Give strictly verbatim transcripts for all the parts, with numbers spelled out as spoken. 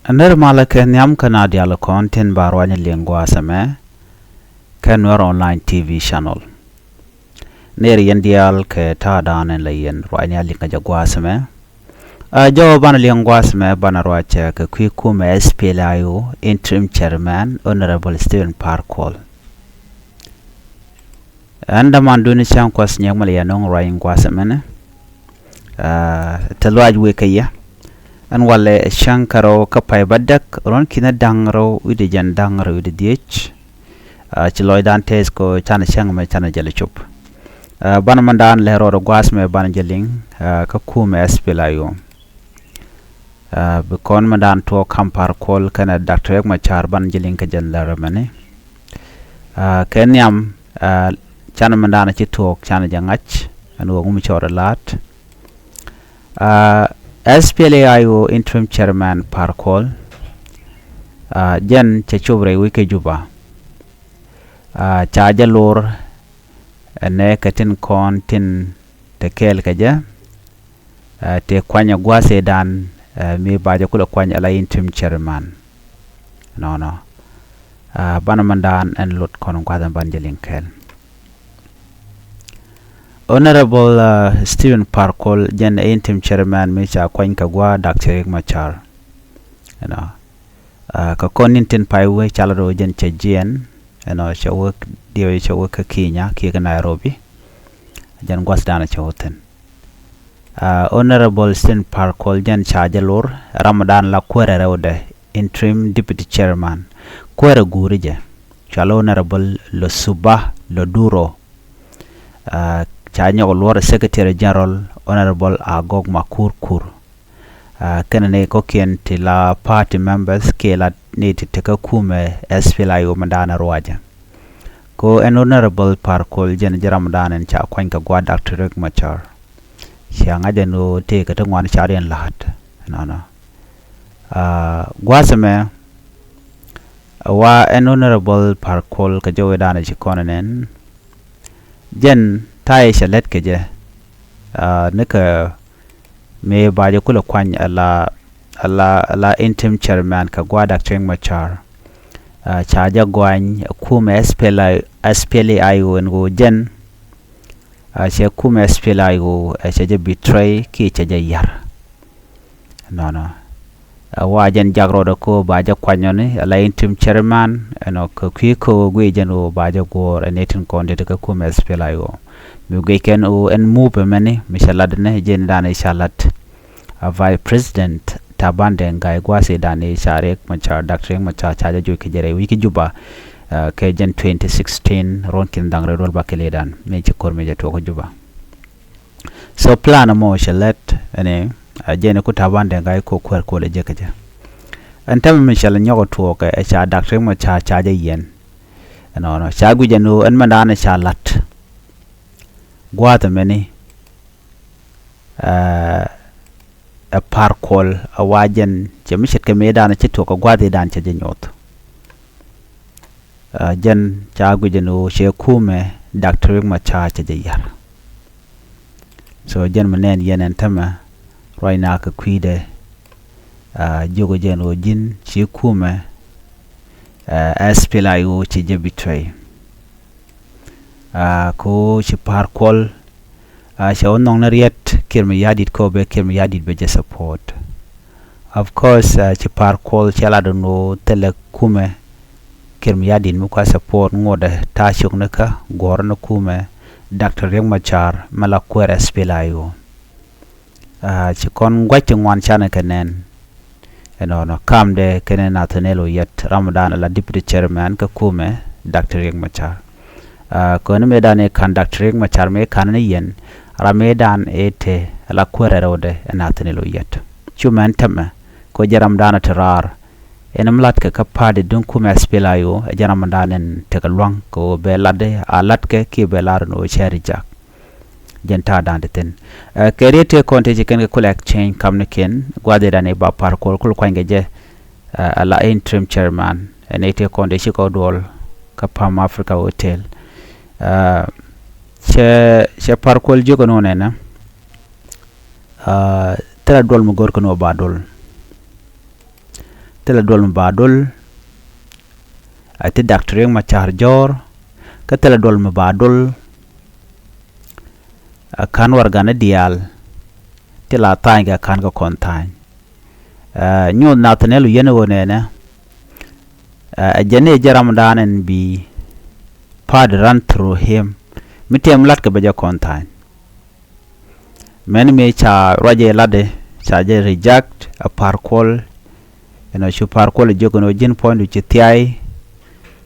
Nɛr malä kɛ nhiam kä na dial kɔn tin ba ruany liŋ gua̱a̱th ɛmɛ kɛ Nuɛr Online T V channel. Nɛr yɛn dial kɛ ta̱a̱ da̱a̱n in la yɛn ruany liŋ kɛ jɛ gua̱a̱th ɛmɛ. Ɛ jɔw banɛ liŋ gua̱a̱th ɛmɛ banɛ ruacɛ kɛ kui̱ kumɛ S P L A I O interim chairman Honorable Stephen Par Kuol. Ɛn däman duni cäŋ kuɔth nyɛk mi la yɛ nöŋ ruac in gua̱a̱th ɛmɛnɛ. Aa, te luaac wëë kä yɛ. Ɛn walɛ cäŋ kärɔw kä pay bädäk ruɔ̱n ki̱n da̱ŋ rɛw wi̱cdɛ jiɛn da̱ŋ rɛw wi̱cdɛ dhiec. Aa, ci lɔcdan tɛth kɔ canɛ cäŋ mɛ canɛ jɛ lɛ cop. Aa, banɛ mɛndan lɛ rɔɔdɛ gua̱a̱th mɛ banɛ jɛ liŋ, aa, kä kumɛ S P L A I O. Aa, bi kɔn mɛndan tuɔɔk kam Par Kuol kɛnɛ Doctor Riek Machar banɛ jɛ liŋ kä jɛn lɛ rɛmɛni. Aa, kɛ nhiam, aa, canɛ mɛndan ci tuɔɔk canɛ jɛ ŋa̱c ɛn ɣöö ŋu mi cɔɔr ɛ la̱a̱t. Aa, S P L A I O interim chairman Par Kuol, aa, jɛn cɛ cop rɛy wec kä Juba. Aa, ca jɛ lor ɛnɛ kɛ tin kɔn tin te kɛɛl kɛ jɛ. Aa, te kuany ɛ gua̱a̱th ëëdan, aa, mi ba jɛ kulɛ kuany ala interim chairman. Nɔnɔ. Aa, banɛ mɛndan ɛn lot kɔn gua̱a̱th ɛn ban jɛ liŋ kɛɛl. Honorable, aa, Stephen Par Kuol jɛn ɛ interim chairman mi ca kuany kɛ gua̱a̱ Doctor Riek Machar. Ɛnɔ. Aa, kɛ kɔn ni̱n tin pay wee ca lat ɣöö jɛn cɛ jiɛɛn, ɛnɔ, cɛ wee diɛw cɛ wee kä Kenya kiɛ kä Nairobi. Jɛn gua̱thdan cɛ wä thi̱n. Aa, Honorable Stephen Par Kuol jɛn ca jɛ lor ram mɛndan la kuäärɛ rɛwdɛ interim deputy chairman. Kuäärɛ guuri jɛ cɔal Honorable Losuba Loduro. Aa, ca nyɔk luɔr Secretary General Honorable Agok Makur Kur. Aa, kɛnɛ ni kɔkiɛn ti la party members kiɛ la ni ti tekä kumɛ S P L A I O mɛndan ruacɛ. Ko ɛn Honorable Par Kuol jɛn ji̱ ram mɛndan ɛn ca kuany kɛ gua̱a̱ Doctor Riek Machar. Cia ŋa̱c ɛn ɣöö tëëkɛ ti ŋuan ca riɛn la̱a̱t. Nɔnɔ. Aa, gua̱a̱th ɛmɛ wa ɛn Honorable Par Kuol kɛ jɛ wecdan ci kɔn ɛnɛn. Jɛn ta̱yɛ cɛ lät kɛ jɛ. Aa, nikɛ mëë ba jɛ kulɛ kuany ala, ala, ala interim chairman kɛ gua̱a̱ Doctor Riek Machar. Aa, ca jɛ gɔany ɛ kumɛ S P L A I, S P L A I O ɛn ɣöö jɛn. Aa, cɛ kumɛ S P L A I O, aa, cɛ jɛ betray kiɛ cɛ jɛ yar. Nɔnɔ. Aa, wa jɛn jak rɔɔdɛ ko ba jɛ kuanyɔni ala interim chairman, ɛnɔ, kɛ kui̱ ko guiy jɛn ɣöö ba jɛ guɔ̱ɔ̱r ɛn ɛ tin kɔn ti tekä kumɛ S P L A I O. Mi guic kɛn ɣöö ɛn move mɛni mi cɛ lat ni jɛn dan i̱ ca lat. A Vice President Taban Deng Gai gua̱a̱th i̱ dan i̱ ca Riek Machar, Doctor Riek Machar ca jɛ joc kɛ jɛ rɛy wec kä Juba. Aa, kɛ jɛn twenty sixteen ruɔ̱n ki̱n da̱ŋ rɛw duɔl ba kɛ lëëdan mi ci ko̱r mi jɛ tuɔɔk kä Juba. So plan ɛmɔ cɛ lät ɛni, aa, jɛn i̱ ku Taban Deng Gai ko kuäär kuɔl ɛ jɛ kɛ jɛ. Ɛn tɛmɛ mi cɛ lɛ nyɔk ɛ tuɔɔk ɛ ca Doctor Riek Machar ca jɛ yiɛn. Ɛnɔnɔ ca guic ɛn ɣöö ɛn mɛndan ɛ ca la̱t. Gua̱a̱th ɛmɛni, aa, ɛ Par Kuol ɛ wa jɛn cɛ mi ce̱tkɛ mëëdan ci tuɔɔk ɛ gua̱a̱th i̱dan cɛ jɛ nyoth. Aa, jɛn ca guic ɛn ɣöö cɛ kumɛ Doctor Riek Machar cɛ jɛ yar. So jɛn mi nɛn yɛn ɛn tämɛ ruacna kɛ kui̱dɛ, aa, jiök ɛ jɛn ɣöö ji̱n ci kumɛ, aa, S P L A I O ci jɛ betray. Aa, ko ci Par Kuol, aa, cɛ wä nhɔknɛ riɛt Kiir Mayardit kɛ ɣöö bɛ Kiir Mayardit bɛ jɛ support. Of course, aa, ci Par Kuol cɛ lat ɛn ɣöö thilɛ kumɛ Kiir Mayardit mi kua support ŋotdɛ ta̱a̱ cok ni kä guɔ̱ɔ̱r ni kumɛ Doctor Riek Machar mɛ la kuäär S P L A I O. Aa, ci kɔn gua̱c ti ŋuan canɛ kɛ nɛn. Ɛnɔnɔ kamdɛ kɛnɛ Nathaniel Oyet, ram dan ala deputy chairman kä kumɛ Doctor Riek Machar. Aa, kɔn mëëdan i̱ ka̱n Doctor Riek Machar mëë ka̱n ni yɛn, ram mëëdan i̱ te ala kuäär rɛwdɛ ɛ Nathaniel Oyet. Cu mɛn tämɛ kɔ jɛ ram dan ti raar. Ɛn mi latkɛ kä party duŋ kumɛ S P L A I O, ɛ jɛn ram dan ɛn tekɛ lua̱ŋ kɛ ɣöö bɛ latdɛ a latkɛ kiɛ bɛ lar ɛn ɣöö cɛ reject. Jɛn ta̱a̱ da̱a̱n ti thi̱n. Ɛ, kɛ riet tëë kɔn tëë ci kɛn kɛ kulɛ exchange kamnikiɛn, gua̱dhidan i̱ ba Par Kuol kul kuanykɛ jɛ, ɛ, ala interim chairman, ɛ, nɛy tëë kɔn tëë ci kɔ duɔl kä Palm Africa Hotel. Ɛ, cɛ, cɛ Par Kuol jiök ɛn ɣöö nɛnɛ, ɛ, thilɛ duɔl mi go̱rkɛ ni ɣöö ba duɔl. thilɛ duɔl mi ba dol, a ti Doctor Riek Machar jɔ̱ɔ̱r, kä thilɛ duɔl mi ba dol, a ka̱n warɛgani diaal, ti la tha̱a̱ny kɛ ka̱n kɛ kɔn tha̱a̱ny. Ɛ, nyuuth Nathaniel Oyien ɣöö nɛnɛ, ɛ, ɛ jɛn i̱ jɛ ramdan ɛn bi part run through him. Mi tëë mi la̱tkɛ bɛ jɛ kɔn tha̱a̱ny. Mɛn mi ca ruacɛ latdɛ, ca jɛ reject a Par Kuol. Ɛn ɔ cu Par Kuol jiök ɛn ɔ ji̱n puɔ̱nydu ci thiay,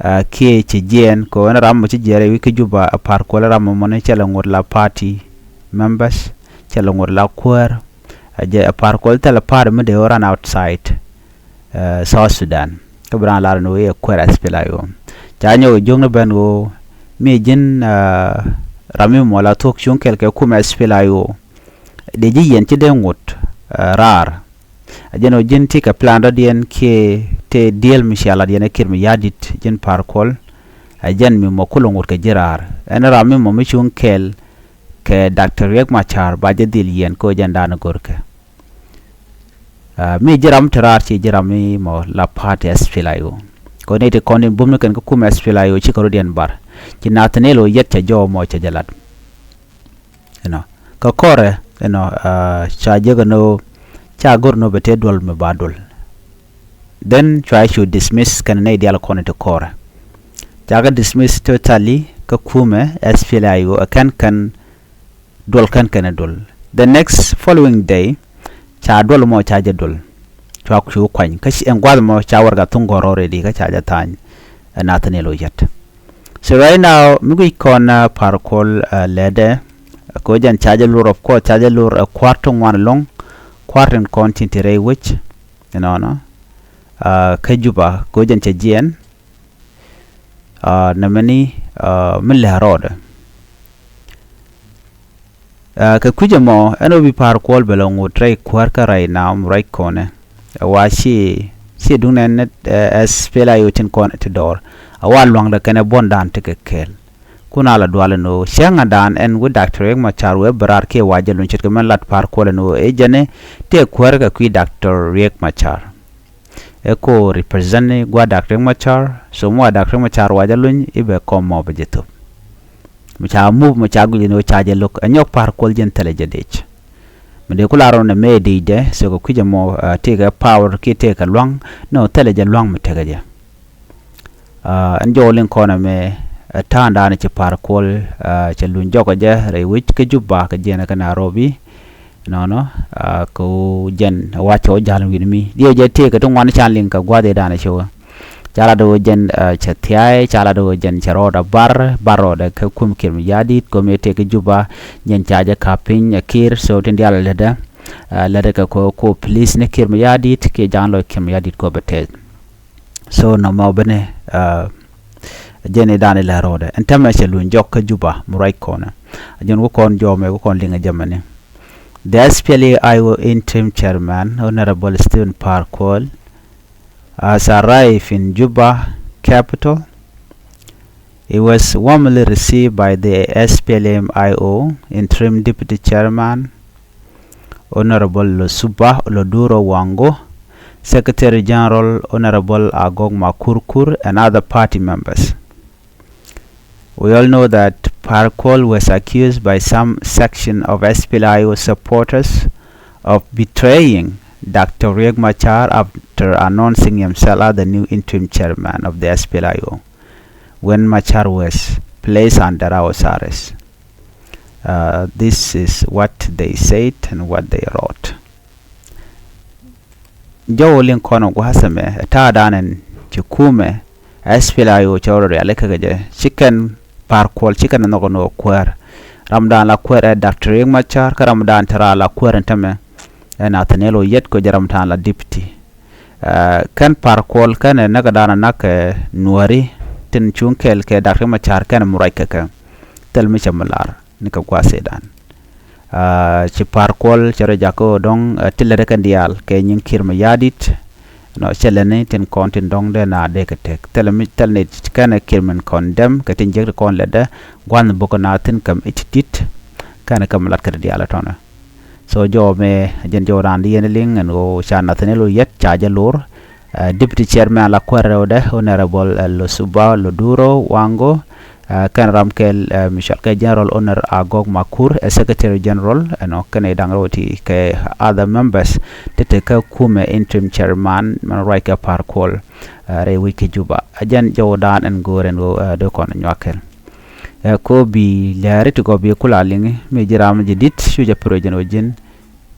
ɛ, kiɛ ci jiɛɛn, kɛ ɣöö ɛn ram mɔ ci jiɛɛr ɛ wi̱c kä Juba, a Par Kuol ram mɔ mɔni cɛ lɛ ŋot la party members, cɛ lɛ ŋot la kuäär. A jɛ a Par Kuol thilɛ party mi dee ɣöö run outside, ɛ, South Sudan. Kä bi raan lar ni ɣöö i̱ ɛ kuäär SPLA-IO. Ca nyɔk jiök ni ben ɣöö mi ji̱n, ɛ, ram mi mɔ la thuɔ̱k cuŋ kɛl kɛ kumɛ SPLA-IO. Dee ji̱ yɛn ci dee ŋot, ɛ, raar. A jɛn ɣöö ji̱n ti kɛ plan dɔ̱diɛn kiɛ tëë diëël mi cia latdiɛn ɛ Kiir Mayardit ji̱n Par Kuol. A jɛn mi mɔ kulɛ ŋot kɛ ji̱ raar. Ɛn ram mi mɔ mi cuŋ kɛl kɛ Doctor Riek Machar ba jɛ dhil yɛn kɛ ɣöö jɛn da̱a̱n ɛ görkɛ. Ɛ, mi ji̱ ram te raar ci ji̱ ram mi mɔ la party SPLA-IO. Kɛ ɣöö nɛy ti kɔn in bum ni kɛn kä kumɛ SPLA-IO cikɛ rɔ̱diɛn bar. Ci Nathaniel Oyet cɛ jɔw mɔ cɛ jɛ lat. Inɔ. Kä kɔrɛ, inɔ, ɛ, ca jiäk ɛn ɣöö ca go̱r ni ɣöö bɛ tëë duɔl mi ba dol. Then cua cu dismiss kɛn nɛy diaal kɔn ti kɔrɛ. Ca kɛ dismiss totally kä kumɛ SPLA-IO ɛ kɛn kɛn duɔl kɛn kɛn ɛ dol. The next following day, ca duɔl mɔ ca jɛ dol. Cua cu kuany. Kä ci ɛn gua̱th mɔ ca warɛga thuŋ gɔ̱r already kä ca jɛ tha̱a̱ny ɛ Nathaniel Oyet. So right now, mi guic kɔn, ɛ, Par Kuol, ɛ, lɛtdɛ, kɛ ɣöö jɛn ca jɛ lor, of course, ca jɛ lor ɛ kua̱r ti ŋuan ɛlɔ̱ŋ, kua̱r tin kɔn tin te rɛy wec, inɔnɔ. Ɛ, kä Juba, kɛ ɣöö jɛn cɛ jiɛɛn, ɛ, nɛmɛni, ɛ, mi lɛ rɔɔdɛ. Ɛ, kɛ kui̱c ɛmɔ, ɛn ɣöö bi Par Kuol bɛ lɛ ŋot rɛy kuäär kä rɛy naam ruac kɔnɛ. Ɛ wa ci, ci duŋ nɛn, ɛ, SPLA-IO tin kɔn ti dɔɔr. Ɛ wa lua̱ŋdɛ kɛnɛ buɔ̱ndan tekɛ kɛɛl. Kun a la dual ɛn ɣöö cäŋ a dan ɛn wi̱i̱ Doctor Riek Machar wee bɛ raar kiɛ wa jɛ luny ce̱tkɛ mɛn lat Par Kuol ɛn ɣöö ɛ jɛn ɛ tëë kuäär kɛ kui̱ Doctor Riek Machar. Ɛ ko represent ni gua̱a̱r Doctor Riek Machar, so mi wa Doctor Riek Machar wa jɛ luny i̱ bɛ kɔm mɔ bɛ jɛ thop. Mi ca move mi ca guic ni ɣöö ca jɛ lo̱k ɛ nyɔk Par Kuol jɛn thilɛ jɛ dec. Mi dee ku lar rɔ nɛ mëë dicdɛ, so kɛ kui̱c ɛmɔ, ɛ, tëëkɛ power kiɛ tëëkɛ lua̱ŋ, nɔ thilɛ jɛ lua̱ŋ mi tekɛ jɛ. Ɛ, ɛn jɔw liŋ kɔn ɛmɛ, ɛ, ta̱a̱ŋdan ci Par Kuol, ɛ, cɛ luny jɔkɛ jɛ rɛy wec kä Juba kɛ jiɛn kä Nairobi. Nɔnɔ, ɛ, kɛ ɣöö jɛn ɛ wa cɛ wä ja̱l wi̱n mi. Diɛ jɛ tëëkɛ ti ŋuan can liŋ kɛ gua̱dhidan ɛ cɛ wä. Ca lat ɣöö jɛn, ɛ, cɛ thia̱a̱y, ca lat ɣöö jɛn cɛ rɔɔdɛ bar, bar rɔɔdɛ kä kum Kiir Mayardit, ko̱mi tëëkɛ Juba, jɛn ca jɛ ka̱p piny ɛ Kiir, so tin diaal ɛ lätdɛ, ɛ, lätdɛ kɛ ko, ko police ni Kiir Mayardit, kiɛ ja̱a̱n lɔc Kiir Mayardit ko bɛ tɛth. So nɔmɔ bini, ɛ, jɛn i̱ da̱a̱n ilɛ rɔɔdɛ. Ɛn täämɛ cɛ luny jɔk kä Juba mi ruac kɔnɛ. A jɛn wä kɔn jɔmɛ wä kɔn liŋ a jɛmɛni. The SPLA-IO interim chairman, Honorable Stephen Par Kuol, has arrived in Juba capital. He was warmly received by the SPLM-IO interim deputy chairman, Honorable Losuba Loduro Wango, Secretary General Honorable Agog Makurkur, and other party members. We all know that Par Kuol was accused by some section of SPLA-IO supporters of betraying Doctor Riek Machar after announcing himself as the new interim chairman of the SPLA-IO when Machar was placed under house arrest. Uh, this is what they said and what they wrote. Jɔw liŋ kɔn ɔ gua̱a̱th ɛmɛ ɛ ta̱a̱ da̱a̱n ɛn ci kumɛ SPLA-IO cɛ rɔ riali kä kɛ jɛ ci kɛn Par Kuol ci kɛn ɛ nhɔk ɛn ɣöö kuäär. Ram da̱a̱n la kuäär ɛ Doctor Riek Machar kä ram da̱a̱n te raar la kuäär ɛn tämɛ ɛ Nathaniel Oyet kɛ jɛ ram da̱a̱n la deputy. Ɛ, kɛn Par Kuol kɛn ɛ näk ɛ da̱a̱n ɛ näk ɛ Nuääri tin cuŋ kɛɛl kɛ Doctor Riek Machar kɛn ɛ mi ruac kɛ kɛ. Thil mi cɛ mi lar ni kɛ gua̱a̱th ëëdan. Aa, ci Par Kuol cɛ rɔ jakä ɣöö dɔ̱ŋ, aa, ti lät kɛn diaal kɛ nyin Kiir Mayardit. Nɔ cɛ lɛni tin kɔn tin dɔ̱ŋ dee na dee kɛ tek. Thilɛ mi, thilɛ ni kɛnɛ Kiir min kɔn dɛm kɛ tin jiäk ti kɔn lɛtdɛ. Gua̱n buk na thin käm i̱ ti dit. Kɛnɛ käm lat kɛ ti diaal tɔnɛ. So jɔw mɛ jɛn jɔw raan di yɛn liŋ ɛn ɣöö ca Nathaniel Oyet ca jɛ lor. Deputy Chairman la kuɛɛr rɛwdɛ Honorable Losuba Loduro Wango, kɛn ram kɛl mi cɔal kɛ General Honor Agog Makur ɛ Secretary General, ɛnɔ kɛn i̱ da̱ŋ rɛw ti kɛ other members ti te kä kumɛ Interim Chairman mɛn ruac kɛ Par Kuɔl rɛy wec kä Juba. Ɛ jɛn jɔwdan ɛn go̱o̱r ɛn ɣöö dee kɔn nyuak kɛl. Ɛ ko bi lɛri ti gɔw bi kula liŋi mi ji̱ ram ji̱ dit cu jɛ pirɛ jɛn ɣöö ji̱n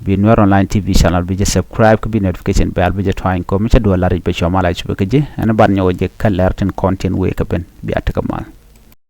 bi Nuer Online T V channel bi jɛ subscribe kä bi notification bell bi jɛ twany ko mi cɛ duɔl la ric bɛ cuɔ mal a cupɛ kä ji̱ ɛn ban nyɔk jɛ kä lɛr tin kɔn tin wee kä ben bi a tekɛ mal.